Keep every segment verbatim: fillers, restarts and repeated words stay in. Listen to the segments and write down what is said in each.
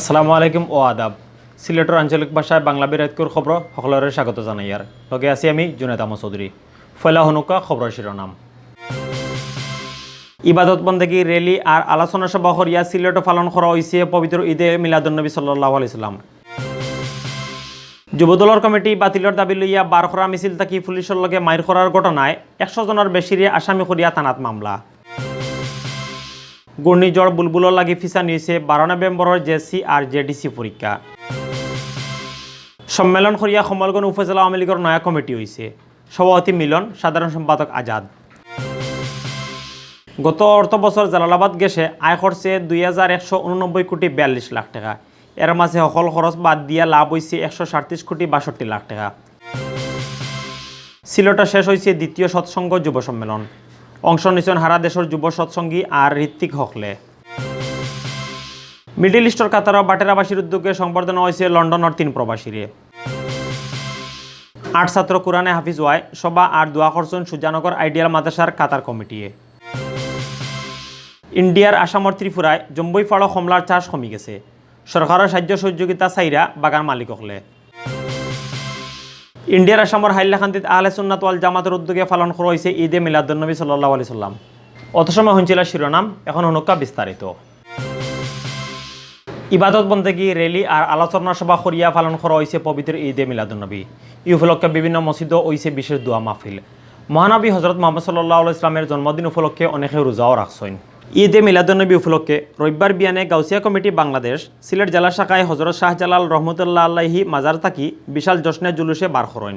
আসসালামু আলাইকুম ও আদাব। সিলেটর আঞ্চলিক ভাষায় বাংলা বিরাইতকুর খবর হকলরে স্বাগত জানাইয়ার। লগে আছি আমি জুনেদ আহমদ চৌধুরী। ফয়লা হনুকা খবরর শিরোনাম। ইবাদত বন্দেগী, র‍্যালি আর আলোচনা সভা করিয়া সিলেটো পালন করা অইছে পবিত্র ঈদে মিলাদুন্নবী সাল্লাল্লাহু আলাইহি সাল্লাম। যুবদলর কমিটি বাতিলর দাবি লইয়া বার করা মিছিল থাকি পুলিশর লগে মাইর করার ঘটনায় একশো জনর বেশিরে আসামি করিয়া থানাত মামলা। ঘূর্ণিঝড় বুলবুলর লাগি ফিছানি অইছে বারো নভেম্বরর জেএসসি আর জেডিসি পরীক্ষা। সম্মেলন করিয়া কমলগঞ্জ উপজেলা আওয়ামী লীগর নয়া কমিটি অইছে। সভাপতি মিলন, সাধারণ সম্পাদক আজাদ। গত অর্থ বছর জালালাবাদ গ্যাসে আয় করছে দুই হাজার একশো উননব্বই কোটি বিয়াল্লিশ লাখ টাকা। এর মাঝে হকল খরচ বাদ দিয়া লাভ অইছে একশো সাতত্রিশ কোটি বাষট্টি লাখ টাকা। সিলেটো শেষ অইছে দ্বিতীয় সৎসঙ্গ যুব সম্মেলন। অংশ নিছইন হারা দেশর যুব সৎসঙ্গী আর ঋত্বিক হকলে। মিডল ইস্টর কাতারো বাটেরাবাসীর উদ্যোগে সংবর্ধনা অইছে লন্ডনর তিন প্রবাসীরে। আট ছাত্র কোরআনে হাফিজ অওয়ায় সভা আর দোয়া করছইন সুজানগর আইডিয়াল মাদ্রাসার কাতার কমিটিয়ে। ইন্ডিয়ার আসামর ত্রিপুরায় জম্বুই ফাড়ো কমলার চাষ কমি গেছে। সরকারর সাহায্য সহযোগিতা চাইরা বাগান মালিক অকলে। ইন্ডিয়ার আসামর হাইলাকান্দিত আহলে সুন্নাত ওয়াল জামাতর উদ্যোগে পালন করা অইছে ঈদে মিলাদুন্নবী সাল্লাল্লাহু আলাইহি সাল্লাম। অত সময় হুনছিলা শিরোনাম, এখন হুনুক্কা বিস্তারিত। ইবাদত বন্দেগী, র‍্যালি আর আলোচনা সভা করিয়া পালন করা অইছে পবিত্র ঈদে মিলাদুন্নবী। ই উপলক্ষে বিভিন্ন মসজিদো অইছে বিশেষ দোয়া মাহফিল। মহানবী হজরত মোহাম্মদ সাল্লাল্লাহু আলাইহি ইসলামের জন্মদিন উপলক্ষে অনেকে রোজাও রাখছইন। ঈদে মিলাদুন্নবী উপলক্ষে রবিবার বিয়ানে গাউসিয়া কমিটি বাংলাদেশ সিলেট জেলা শাখায় হজরত শাহজালাল রহমতুল্লাহ আলাইহি মাজার থাকি বিশাল জশ্নে জুলুসে বার করইন।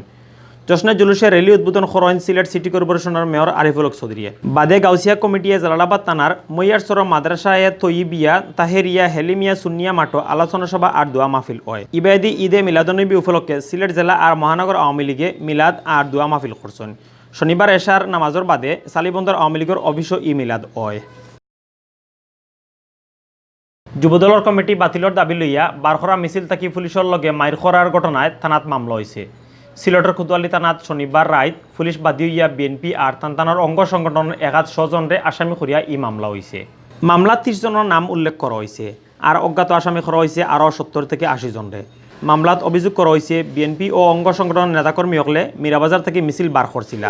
জশ্নে জুলুসে র‍্যালি উদ্বোধন করইন সিলেট সিটি কর্পোরেশনর মেয়র আরিফুল হক চৌধুরীয়ে। বাদে গাউসিয়া কমিটিয়ে জালালাবাদ থানার মৈয়ারসর মাদ্রাসায়ে তৈয়বিয়া, তাহেরিয়া, হেলিমিয়া, সুন্নিয়া মাঠো আলোচনা সভা আর দোয়া মাহফিল অয়। ইবাদি ঈদে মিলাদুন্নবী উপলক্ষে সিলেট জেলা আর মহানগর আওয়ামী লীগে মিলাদ আর দোয়া মাহফিল করছইন। শনিবার এশার নামাজর বাদে সালিবন্দর আওয়ামী লীগর অফিসো ই মিলাদ অয়। যুবদলর কমিটি বাতিলর দাবি লইয়া বার করা মিছিল থাকি পুলিশর লগে মাইর করার ঘটনায় থানাত মামলা অইছে। সিলেটর কোতোয়ালি থানাত শনিবার রাইত পুলিশ বাদী অইয়া বিএনপি আর তান তানর অঙ্গ সংগঠনর একাত ছয় জনরে আসামি করিয়া ই মামলা অইছে। মামলাত ত্রিশ জনর নাম উল্লেখ করা অইছে। আর অজ্ঞাত আসামি করা অইছে আরও সত্তর থাকি আশি জনরে। মামলাত অভিযোগ করা অইছে, বিএনপি ও অঙ্গ সংগঠনর নেতাকর্মী অকলে মীরাবাজার থাকি মিছিল বার করছিলা।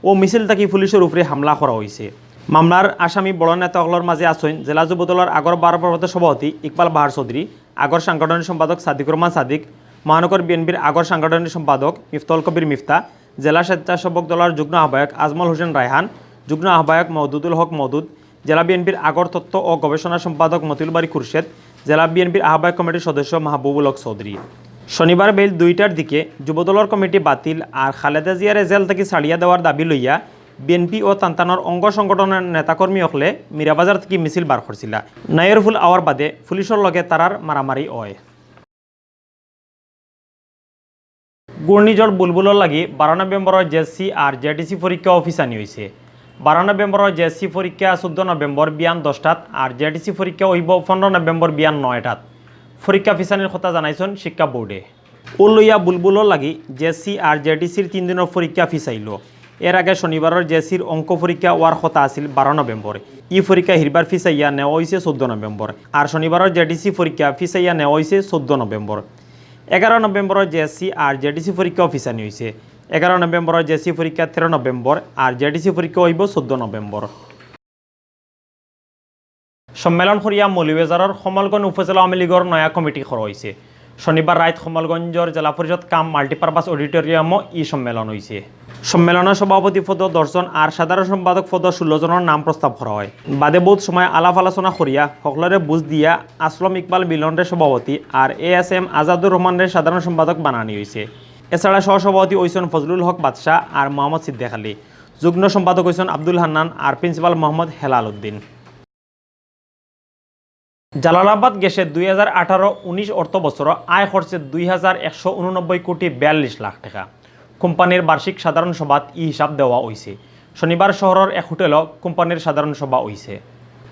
অউ মিছিল থাকি পুলিশর উপরে হামলা করা অইছে। মামলার আসামি বড় নেতা অকলর মাঝে আছইন জেলা যুবদলর আগর ভারপ্রাপ্ত সভাপতি ইকবাল বাহার চৌধুরী, আগর সাংগঠনিক সম্পাদক সাদিকুর রহমান সাদিক, মহানগর বিএনপির আগর সাংগঠনিক সম্পাদক মিফতাহুল কবির মিফতা, জেলা স্বেচ্ছাসেবক দলর যুগ্ম আহ্বায়ক আজমল হোসেন রায়হান, যুগ্ম আহ্বায়ক মওদুদুল হক মওদুদ, জেলা বিএনপির আগর তথ্য ও গবেষণা সম্পাদক মতিউল বারী খুরশেদ, জেলা বিএনপির আহ্বায়ক কমিটির সদস্য মাহবুবুল হক চৌধুরী। শনিবার বেইল দুইটার দিকে যুবদলর কমিটি বাতিল আর খালেদা জিয়ারে জেল থাকি ছাড়িয়া দেওয়ার দাবি লইয়া বিএনপি ও তান তানর অঙ্গ সংগঠনর নেতাকর্মী অকলে মীরাবাজার থাকি মিছিল বার করছিলা। নাইরফুল আওয়ার বাদে পুলিশর লগে তারার মারামারি অয়। ঘূর্ণিঝড় বুলবুলর লাগি বারো নভেম্বরর জেএসসি আর জেডিসি পরীক্ষাও ফিছানি অইছে। বারো নভেম্বরর জেএসসি পরীক্ষা চৌদ্দ নভেম্বর বিয়ান দশটাত আর জেডিসি পরীক্ষা অইবো পনরো নভেম্বর বিয়ান নয়টাত। পরীক্ষা ফিছানির কথা জানাইছইন শিক্ষা বোর্ডে। অউ লইয়া বুলবুলর লাগি জেএসসি আর জেডিসির তিন দিনর পরীক্ষা ফিছাইলো। এর আগে শনিবারর জেএসসির অঙ্ক পরীক্ষা অওয়ার কথা আছিল বারো নভেম্বর। ই পরীক্ষা হিরবার ফিছাইয়া নেওয়া অইছে চৌদ্দ নভেম্বর। আর শনিবারর জেডিসি পরীক্ষা ফিছাইয়া নেওয়া অইছে চৌদ্দ নভেম্বর। এগারো নভেম্বরর জেএসসি আর জেডিসি পরীক্ষাও ফিছানি অইছে। এগারো নভেম্বরর জেএসসি পরীক্ষা তেরো নভেম্বর আর জেডিসি পরীক্ষা অইবো চৌদ্দ নভেম্বর। সম্মেলন করিয়া মৌলভীবাজারর কমলগঞ্জ উপজেলা আওয়ামী লীগর নয়া কমিটি করা অইছে। শনিবার রাইত কমলগঞ্জর জেলা পরিষদ কাম মাল্টিপারপাস অডিটোরিয়ামো ই সম্মেলন অইছে। সম্মেলনো সভাপতি পদো দশ জন আর সাধারণ সম্পাদক পদো ষোলো জনর নাম প্রস্তাব করা অয়। বাদে বউত সময় আলাপ আলোচনা করিয়া হকলরে বুঝ দিয়া আসলম ইকবাল মিলনরে সভাপতি আর এএসএম আজাদুর রহমানরে সাধারণ সম্পাদক বানানি অইছে। এছাড়া সহসভাপতি অইছইন ফজলুল হক বাদশা আর মোহাম্মদ সিদ্দিক আলী। যুগ্ম সম্পাদক অইছইন আব্দুল হান্নান আর প্রিন্সিপাল মোহাম্মদ হেলাল উদ্দিন। জালালাবাদ গ্যাসে দুই হাজার আঠারো উনিশ অর্থ বছরো আয় করছে দুই হাজার একশো উননব্বই কোটি বিয়াল্লিশ লাখ টাকা। কোম্পানির বার্ষিক সাধারণ সভাত ই হিসাব দেওয়া অইছে। শনিবার শহরর এক হোটেলো কোম্পানির সাধারণ সভা অইছে।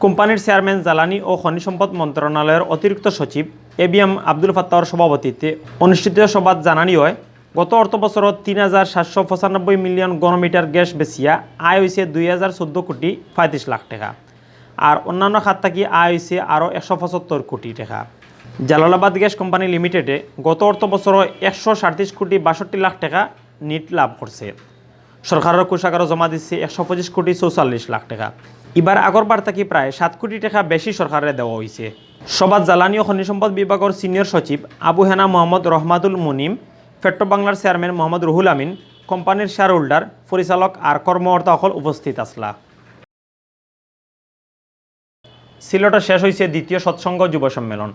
কোম্পানির চেয়ারম্যান জ্বালানি ও খনিজ সম্পদ মন্ত্রণালয়র অতিরিক্ত সচিব এবিএম আব্দুল ফাত্তাহর সভাপতিত্বে অনুষ্ঠিত সভাত জানানি অয়, গত অর্থ বছরো তিন হাজার সাতশো পঁচানব্বই মিলিয়ন ঘনমিটার গ্যাস বেচিয়া আয় অইছে দুই হাজার চৌদ্দ কোটি পঁয়ত্রিশ লাখ টাকা। আর অন্যান্য খাত থাকি আয় অইছে আরও একশো পঁচাত্তর কোটি টাকা। জালালাবাদ গ্যাস কোম্পানি লিমিটেডে গত অর্থ বছরো একশো সাতত্রিশ কোটি বাষট্টি লাখ টেকা নিট লাভ করছে। সরকারর কোষাগারো জমা দিছে একশো পঁচিশ কোটি চৌচল্লিশ লাখ টেকা। ইবার আগর বার থাকি প্রায় সাত কোটি টেকা বেশি সরকাররে দেওয়া অইছে। সভাত জ্বালানি ও খনিজ সম্পদ বিভাগর সিনিয়র সচিব আবু হেনা মোহাম্মদ রহমাতুল মুনিম, পেট্রো বাংলার চেয়ারম্যান মোহাম্মদ রুহুল আমিন, কোম্পানির শেয়ার হোল্ডার, পরিচালক আর কর্মকর্তা অকল উপস্থিত আছলা। সিলেটো শেষ অইছে দ্বিতীয় সৎসঙ্গ যুব সম্মেলন।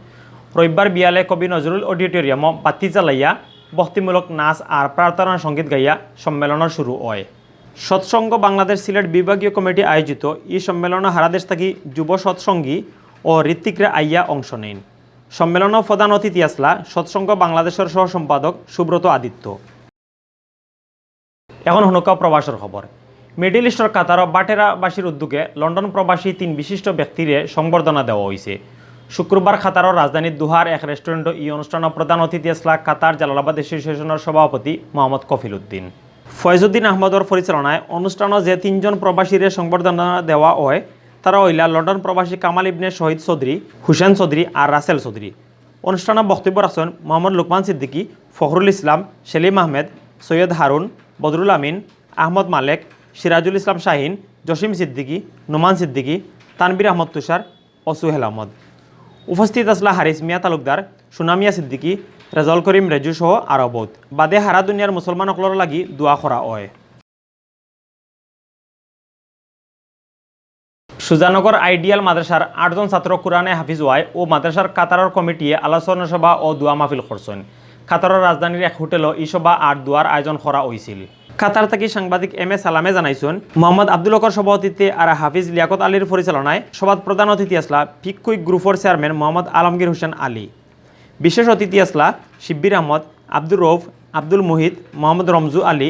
রবিবার বিয়ালে কবি নজরুল অডিটোরিয়ামো বাতি জ্বালাইয়া ভক্তিমূলক নাচ আর প্রার্থনা সঙ্গীত গাইয়া সম্মেলনর শুরু অয়। সৎসঙ্গ বাংলাদেশ সিলেট বিভাগীয় কমিটি আয়োজিত ই সম্মেলনো হারা দেশ থাকি যুব সৎসঙ্গী ও ঋত্বিকরা আইয়া অংশ নেইন। সম্মেলনো প্রধান অতিথি আছলা সৎসঙ্গ বাংলাদেশর সহ সম্পাদক সুব্রত আদিত্য। এখন হুনউক্কা প্রবাসর খবর। মিডল ইস্টর কাতারো বাটেরাবাসীর উদ্যোগে লন্ডন প্রবাসী তিন বিশিষ্ট ব্যক্তিরে সংবর্ধনা দেওয়া অইছে। শুক্রবার কাতারর রাজধানী দোহার এক রেস্টুরেন্টো ই অনুষ্ঠানো প্রধান অতিথি আছলা কাতার জালালাবাদ অ্যাসোসিয়েশনর সভাপতি মোহাম্মদ কফিল উদ্দিন। ফয়েজউদ্দিন আহমদর পরিচালনায় অনুষ্ঠানো যে তিনজন প্রবাসীরে সংবর্ধনা দেওয়া অয়, তারা অইলা লন্ডন প্রবাসী কামাল ইবনে শহীদ চৌধুরী, হুসেন চৌধুরী আর রাসেল চৌধুরী। অনুষ্ঠানো বক্তব্য রাখছইন মোহাম্মদ লুকমান সিদ্দিকী, ফখরুল ইসলাম, সেলিম আহমেদ, সৈয়দ হারুন, বদরুল আমিন, আহমদ মালেক, সিরাজুল ইসলাম শাহিন, জসিম সিদ্দিকী, নোমান সিদ্দিকী, তানভীর আহমদ তুষার ও সুহেল আহমদ। উপস্থিত আছলা হারিস মিয়া তালুকদার, সুনামিয়া সিদ্দিকী, রেজাউল করিম রেজু সহ আরো বউত। বাদে হারা দুনিয়ার মুসলমান অকলর লাগি দোয়া করা অয়। সুজানগর আইডিয়াল মাদ্রাসার আটজন ছাত্র কোরআনে হাফিজ অওয়ায় অউ মাদ্রাসার কাতারর কমিটিয়ে আলোচনা সভা ও দোয়া মাহফিল করছইন। কাতারর রাজধানীর এক হোটেলো ই সভা আর দোয়ার আয়োজন করা অইছিল। কাতার থাকি সাংবাদিক এম এ সালামে জানাইছইন, মোহাম্মদ আব্দুল হকর সভাপতিত্বে আর হাফিজ লিয়াকত আলীর পরিচালনায় সভাত প্রধান অতিথি আছলা পিকুইক গ্রুপর চেয়ারম্যান মোহাম্মদ আলমগীর হোসেন আলী। বিশেষ অতিথি আছলা শিব্বির আহমদ, আব্দুর রউফ, আব্দুল মুহিত, মোহাম্মদ রমজু আলী,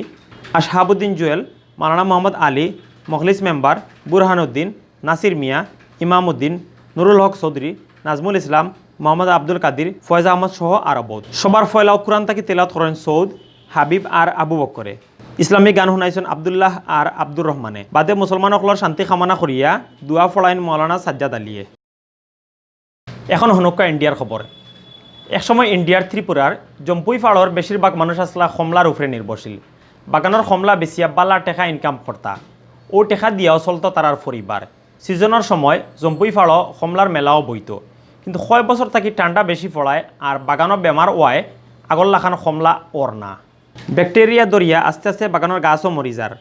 আসহাবুদ্দিন জুয়েল, মাওলানা মোহাম্মদ আলী, মখলিস মেম্বার, বুরহানুদ্দিন, নাসির মিয়া, ইমামউদ্দিন, নুরুল হক চৌধুরী, নাজমুল ইসলাম, মোহাম্মদ আব্দুল কাদির, ফয়েজ আহমদ সহ আরো বউত। সভার পয়লাউ কোরআন থাকি তেলাওয়াত করইন সৌদ, হাবিব আর আবু বক্করে। ইসলামী গান হুনাইছইন আব্দুল্লাহ আর আব্দুর রহমানে। বাদে মুসলমান অকলর শান্তি কামনা করিয়া দোয়া পড়াইন মাওলানা সাজ্জাদ আলীয়ে। এখন হুনউক্কা ইন্ডিয়ার খবর। এক সময় ইন্ডিয়ার ত্রিপুরার জম্পুই ফাড়র বেশিরভাগ মানুষ আছলা কমলার উপরে নির্ভরশীল। বাগানর কমলা বেচিয়া বালা টেকা ইনকাম করতা। অউ টেকা দিয়াউ চলতো তারার পরিবার। সিজনর সময় জম্পুই ফাড়ো কমলার মেলাও বইতো। কিন্তু কয় বছর থাকি ঠান্ডা বেশি পড়ায় আর বাগানো বেমার অওয়ায় আগর লাখান কমলা অর না। ব্যাকটেরিয়া ধরিয়া আস্তে আস্তে বাগানর গাছও মরি যার।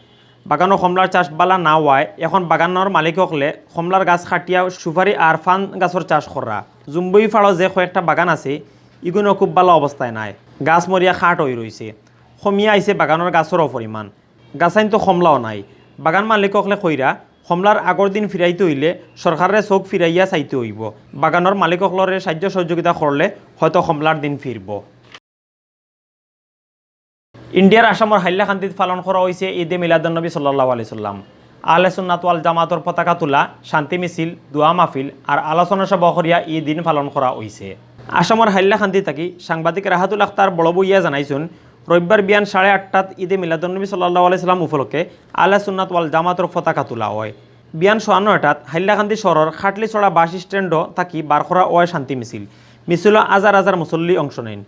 বাগানো কমলার চাষ বালা না অওয়ায় এখন বাগানর মালিক অকলে কমলার গাছ কাটিয়া সুপারি আর পান গাছর চাষ কররা। জম্পুই ফাড়ো যে কয়েকটা বাগান আছে, ইগুনো খুব বালা অবস্থায় নাই। গাছ মরিয়া কাঠ অই রইছে। কমিয়া আইছে বাগানর গাছরও পরিমাণ। গাছাইন তো কমলাও নাই। বাগান মালিক অকলে কইরা, কমলার আগর দিন ফিরাইতে অইলে সরকাররে চউখ ফিরাইয়া চাইতে অইবো। বাগানর মালিক অকলরে সাহায্য সহযোগিতা করলে হয়তো কমলার দিন ফিরবো। ইন্ডিয়ার আসামর হাইলাকান্দিত পালন করা অইছে ঈদে মিলাদুন্নবী সাল্লাল্লাহু আলাইহি সাল্লাম। আহলে সুন্নাত ওয়াল জামাতর পতাকা তুলা, শান্তি মিছিল, দোয়া মাহফিল আর আলোচনা সভা করিয়া ই দিন পালন করা অইছে। আসামর হাইলাকান্দি থাকি সাংবাদিক রাহাতুল আখতার বড় বইয়া জানাইছইন, রবিবার বিয়ান সাড়ে আটটাত ঈদে মিলাদুন্নবী সাল্লাল্লাহু আলাইহি সাল্লাম উপলক্ষে আহলে সুন্নাত ওয়াল জামাতর পতাকা তুলা অয়। বিয়ান সোয়া নয়টাত হাইলাকান্দি শহরর খাটলিছড়া বাস স্ট্যান্ড থাকি বার করা অয় শান্তি মিছিল। মিছিলো হাজার হাজার মুসল্লি অংশ নেইন।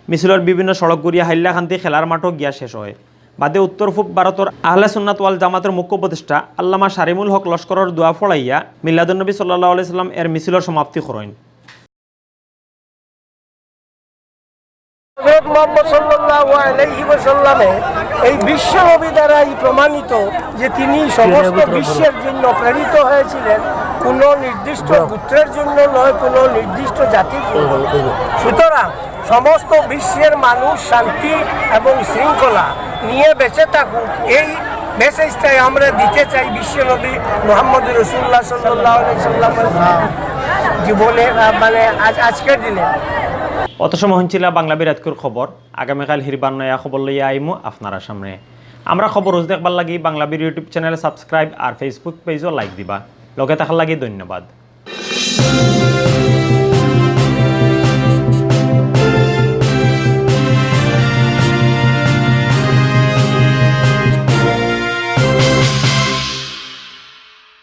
মিছিলর বিভিন্ন সড়ক ঘুরিয়া হাইলাকান্দি খেলার মাঠো গিয়া শেষ অয়। বাদে উত্তর পূব ভারতর আহলে সুন্নাত ওয়াল জামাতর মুখ্য উপদেষ্টা আল্লামা শারিমুল হক লস্করর দোয়া পড়াইয়া মিলাদুন্নবী সাল্লাল্লাহু আলাইহি সাল্লাম এর মিছিলর সমাপ্তি করইন। হযরত মুহাম্মদ সাল্লাল্লাহু আলাইহি ওয়াসাল্লামে এই বিশ্ব নবী দ্বারাই প্রমাণিত যে তিনি সমস্ত বিশ্বের জন্য প্রেরিত হয়েছিলেন, কোনো নির্দিষ্ট গোত্রের জন্য নয়, কোনো নির্দিষ্ট জাতির জন্য। সুতরাং সমস্ত বিশ্বের মানুষ শান্তি এবং শৃঙ্খলা নিয়ে বেঁচে থাকুক, এই মেসেজটাই আমরা দিতে চাই বিশ্ব নবী মোহাম্মদ রসুল্লাহ সাল্লাল্লাহু আলাইহি সাল্লামের জীবনে, আহ, মানে আজ, আজকের দিনে। অত সময় হুনছিলা বাংলা বিরাটকুর খবর। আগামীকাল হিরবার নয়া খবর লইয়া আইমু আপনারা সামনে। আমরা খবর রোজ দেখবার লাগি বাংলা বির YouTube চ্যানেল সাবস্ক্রাইব আর Facebook পেজও লাইক দিবা। লগে থাকার লাগি ধন্যবাদ।